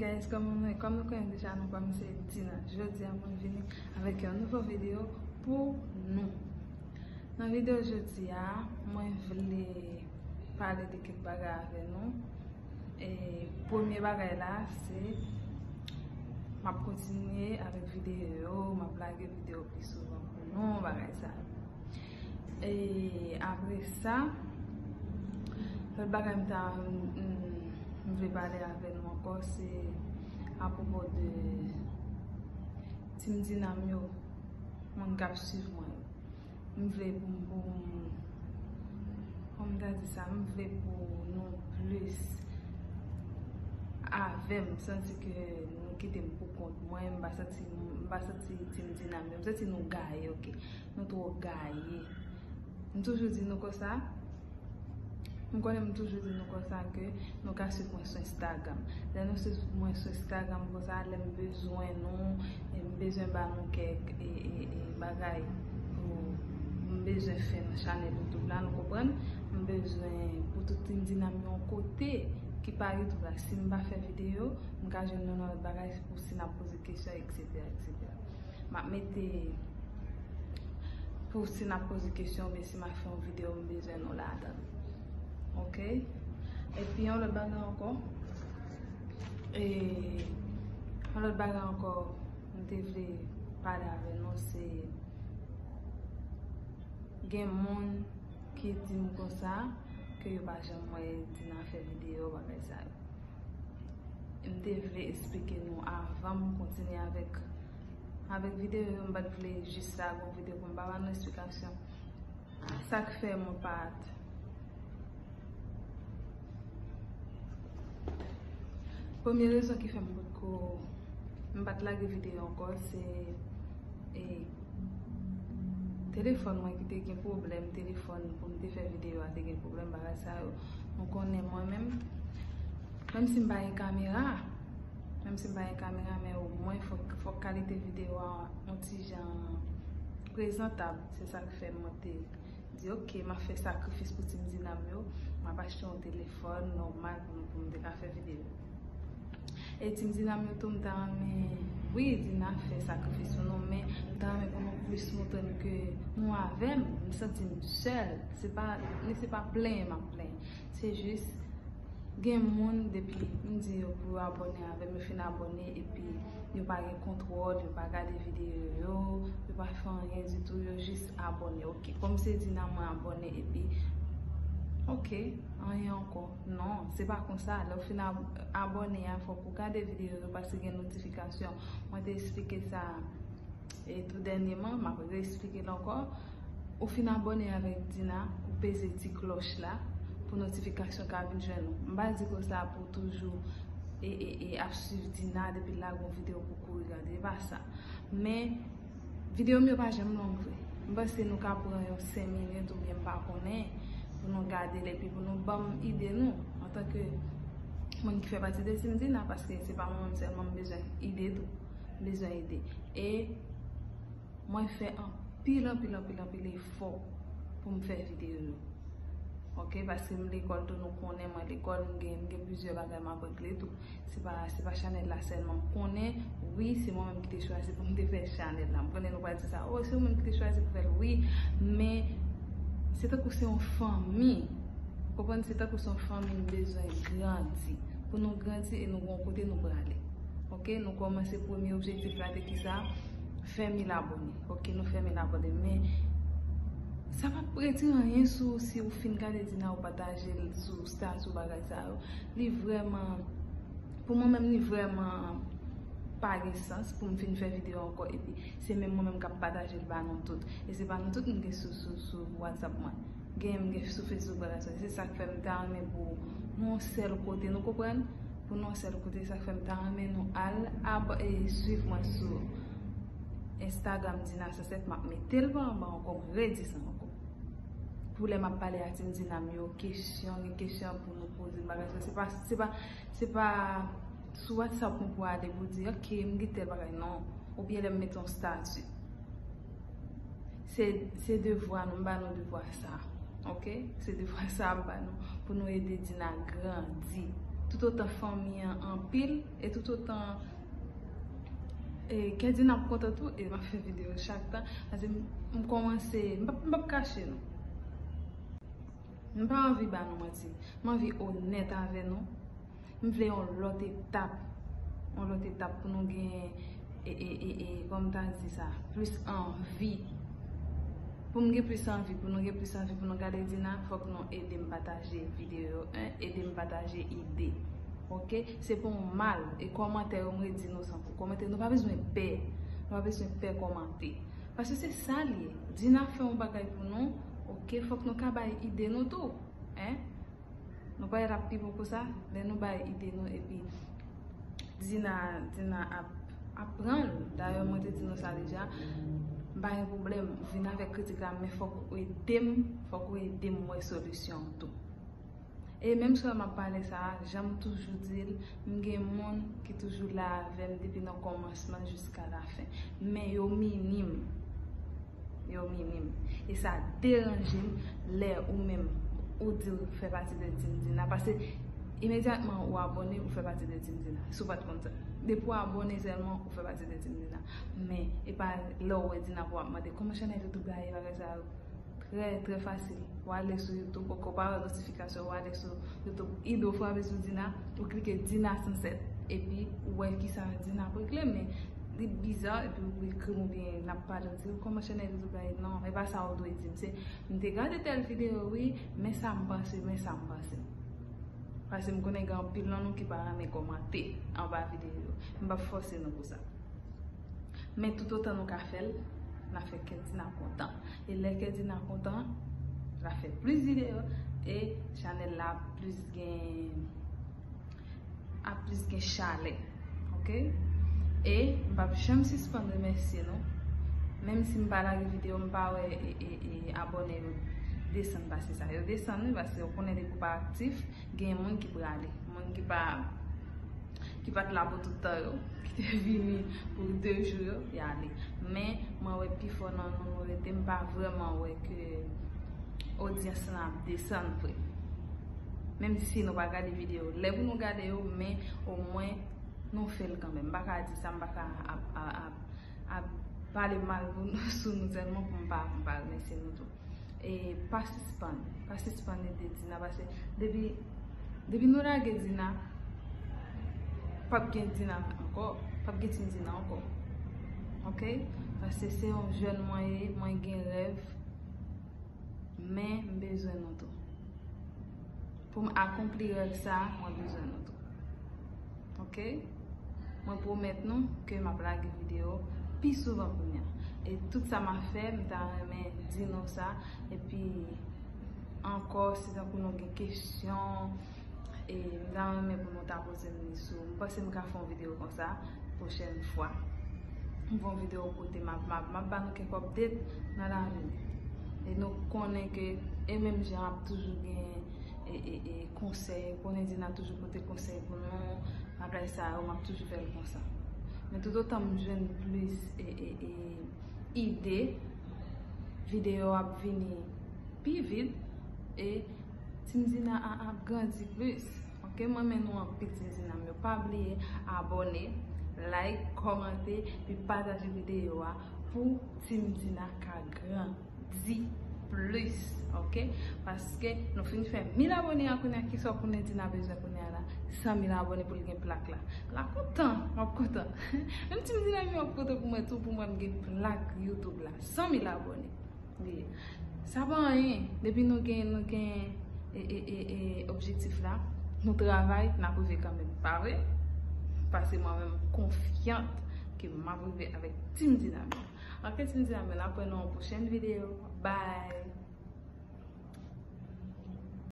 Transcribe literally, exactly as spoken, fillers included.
Guys, kòman nou ye? Kòm nou konnen deja, non pa m se Dina. Jodi a, mwen vini avèk yon nouvo videyo pou nou. Nan videyo jodi a, mwen vle pale de kèk bagay avè nou. E premye bagay la, se m ap kontinye avèk videyo yo, m ap lage videyo pi souvan pou nou, bagay sa yo. E apre sa, lòt bagay m ta, m, m vle pale avè nou ankò, se apwopo de Team Dina m yo, moun k ap swiv mwen yo. M vle pou m, pou m, kòman m ta di sa, m vle pou nou plis avè m, m santi ke nou kite m pou kont mwen, m pa santi, m pa santi Team Dina m yo, m santi nou gaye, oke. Nou twò gaye. M toujou di nou konsa. M konnen m toujou di nou konsa ke nou ka swiv mwen sou Instagram. Lè nou swiv mwen sou Instagram konsa, lè m bezwen nou, e m bezwen ba nou kèk, e, e, e, bagay pou m bezwen fè nan chanèl YouTube la, nou konprann? M bezwen pou tout Team Dina m yon kote ki pa YouTube la. Si m pa fè videyo, m ka jwenn nou nan lòt bagay pou si n ap poze kesyon, etsetera, etsetera. M ap mete pou si n ap poze kesyon oubyen si m ap fè yon videyo, m bezwen nou ladan l. Oke? Epi yon lòt bagay ankò. E yon lòt bagay ankò, m te vle pale avè nou, se gen moun ki di m konsa ke yo pa janm wè Dina fè videyo, bagay sa yo. M te vle esplike nou avan m kontinye avèk, avèk videyo yo, m pa t vle jis lage yon videyo pou m pa ba nou esplikasyon. Sa k fè mwen pa t, premye rezon ki fè m potko, m pa t lage videyo ankò, se, e, telefòn mwen ki te gen pwoblèm, telefòn pou m te fè videyo a te gen pwoblèm, bagay sa yo. Nou konnen mwen menm, menm si m pa gen kamera, menm si m pa gen kamera, men omwen fòk, fòk kalite videyo a yon ti jan prezantab. Se sa k fè mwen te di, oke, m ap fè sakrifis pou Team Dina m yo, m ap achte yon telefòn nòmal pou nou, pou m te ka fè videyo. E Team Dina m yo tou, m ta renmen, wi, Dina fè sakrifis pou nou, men m ta renmen pou nou plis montre m ke nou avè m, m santi m sèl. Se pa, men se pa plenyen m ap plenyen. Se jis, gen moun, depi m di yo pou yo abòne avè m, yo fin abòne, epi yo pa gen kontwòl, yo pa gade videyo yo, yo pa fè anyen ditou, yo jis abòne. Oke, kòm se Dina mwen abòne, epi, oke, anyen ankò. Non, se pa konsa. Lè w fin ab-, abòne a, fòk ou gade videyo yo, paske gen notifikasyon. Mwen te esplike sa, e tou dènyèman, m ap reesplike l ankò. Ou fin abòne avèk Dina, ou peze ti klòch la pou notifikasyon ka vin jwenn ou. M pa di konsa pou toujou e, e, e ap swiv Dina depi l lage yon videyo pou kouri gade, e pa sa. Men, videyo m yo pa janm long vre. M panse nou ka pran yon senk minit oubyen m pa konnen pou nou gade l epi pou nou ban m ide nou antanke moun ki fè pati de Team Dina, paske se pa mwen menm sèlman m bezwen ide tou. M bezwen ide. E mwen fè anpil, anpil, anpil, anpil efò pou m fè videyo yo. Oke, paske m lekòl tou, nou konnen mwen lekòl, m gen, m gen plizyè bagay m ap regle tou. Se pa, se pa chanèl la sèlman m konnen. Wi, se mwen menm ki te chwazi pou m te fè chanèl la. M konnen nou pral di sa, o, se ou menm ki te chwazi pou fè l. Wi, men se tankou se yon fanmi. Konprann, se tankou se yon fanmi, nou bezwen grandi. Pou nou grandi e nou gon kote nou prale. Oke, nou kòmanse premye objektif la te kisa? Fè mil abòne. Oke, nou fè mil abòne. Men, sa p ap retire anyen sou ou si ou fin gade Dina, ou pataje l sou stati ou, bagay sa yo. Li vrèman, pou mwen menm, li vrèman pa gen sans pou m vin fè videyo ankò, epi se menm mwen menm k ap pataje l ba nou tout. E se pa nou tout m gen sou, sou, sou WhatsApp mwen. Gen m gen sou Facebook, bagay sa. Se sa k fè m ta renmen pou nou yon sèl kote, nou konprann? Pou nou yon sèl kote, sa k fè m ta renmen nou al ab-, e, swiv mwen sou Instagram Dina san sèt, m ap mete l pa anba ankò, m redi sa ankò. Pou lè m ap pale a Team Dina m yo, kesyon, gen kesyon pou nou poze m, bagay sa. Se pa, se pa, se pa sou WhatsApp mwen pou ale pou di, oke, m gen tèl bagay, non. Oubyen lè m mete yon stati. Se, se devwa nou, m ba nou devwa sa. Oke? Se devwa sa m ba nou, pou nou ede Dina grandi. Toutotan fanmi an anpil, e toutotan e, Kedina ap kontan tou, e m ap fè videyo chak tan. Paske m, m kòmanse, m p ap, m p ap kache nou. M pa anvi ba nou manti. M anvi onèt avè nou. M vle yon lòt etap. Yon lòt etap pou nou gen, e, e, e, e, kòman m ta di sa, plis anvi. Pou m gen plis anvi, pou nou gen plis anvi, pou nou gade Dina, fòk nou ede m pataje videyo yo, en, ede m pataje ide. Oke? Se pa yon mal, e kòmantè yo, m redi nou san pou kòmantè. Nou pa bezwen pè. Nou pa bezwen pè kòmante. Paske se sa l ye. Dina fè yon bagay pou nou, oke, fòk nou ka bay ide nou tou. En? Nou pa wè l ap pi bon pou sa? Lè nou bay ide nou, epi Dina, Dina ap, ap pran l. Dayè, mwen te di nou sa deja. M pa gen pwoblèm, vin avèk kritik la, men fòk ou ede m, fòk ou ede m wè solisyon an tou. E menm si m ap pale sa, jan m toujou di l, m gen moun ki toujou la avè m depi nan kòmansman jiska lafen. Men yo minim. Yo minim. E sa deranje m lè ou menm ou di w fè pati de Team Dina. Paske imedyatman ou abòne, ou fè pati de Team Dina. Si w pa t konn sa. Depi w abòne sèlman, ou fè pati de Team Dina. Men, e pa lè w wè Dina pou w ap mande, "Kòman chanèl YouTube la ye?" Bagay sa yo. Trè, trè fasil. W ale sou YouTube, ou pa wè notifikasyon, w ale sou YouTube. Ido frape sou Dina, ou klike Dina Sansèt. Epi, ou wè kisa Dina ap regle, men li biza, epi ou ekri m oubyen n ap pale, ou di, "Kòman chanèl YouTube la ye?" Non, e pa sa ou dwe di m. Se, "M te gade tèl videyo, wi, men sa m panse, men sa m panse." Paske m konnen gen anpil nan nou ki pa renmen kòmante anba videyo yo. M p ap fòse nou pou sa. Men toutotan nou ka fè l, n ap fè kè Dina kontan. E lè kè Dina kontan, l ap fè plis videyo e chanèl la ap plis gen, ap plis gen chalè. Oke? E m p ap janm sispann remèsye nou. Menm si m pa lage videyo, m pa wè e, e, e, abòne yo desann pase sa. Yo desann, wi, paske yo konnen depi w pa aktif, gen moun ki prale. Moun ki pa ki pa t la pou tout tan yo, ki te vini pou de jou yo, y ale. Men, mwen wè pifò nan nou, nou rete, m pa vrèman wè ke odyans lan ap desann vre. Menm si nou pa gade videyo, lè pou nou gade yo, men omwen nou fè l kanmenm. M pa ka di sa, m pa ka ap, ap, ap, ap pale mal pou nou, sou nou sèlman pou m pa, pou m pa remèsye nou tou. E pa sispann, pa sispann ede Dina, paske depi, depi nou lage Dina, p ap gen Dina ankò, p ap gen Team Dina ankò. Oke? Paske se yon jèn mwen ye, mwen gen rèv, men m bezwen nou tou. Pou m akonpli rèv sa, mwen bezwen nou tou. Oke? Mwen pwomèt nou ke m ap lage videyo pi souvan kounye a. E tout sa m ap fè, m ta renmen di nou sa. Epi ankò, si tankou nou gen kesyon, e m ta renmen pou nou ta poze m li sou. M panse m ka fè yon videyo konsa pwochèn fwa. M fè yon videyo kote m ap, m ap, m ap ba nou kèk update nan lavi m. E nou konnen ke, e menm jan ap toujou gen e, e, e konsèy, konnen Dina toujou pote konsèy pou nou, bagay sa yo, m ap toujou fè l konsa. Men toutotan m jwenn plis e, e, e, ide, videyo ap vini pi vit e Team Dina a ap grandi plis. Oke, m renmen nou anpil, Team Dina m yo. Pa bliye abòne, like, kòmante, pi pataje videyo a pou Team Dina ka grandi plis, oke? Paske nou fin fè mil abòne a kounye a, kisa konnen Dina bezwen kounye a la? San mil abòne pou l gen plak la. L ap kontan, w ap kontan. Menm Team Dina m yo ap kontan pou mwen tou, pou mwen m gen plak YouTube la. San mil abòne. Li ye. Sa pa anyen. Depi nou gen, nou gen e, e, e, e, objektif la, nou travay, n ap rive kanmenm. Pa vre? Paske mwen menm, m konfyant ke m ap rive avèk Team Dina m yo. Oke, Team Dina m yo, n ap wè nan yon pwochèn videyo. Bye!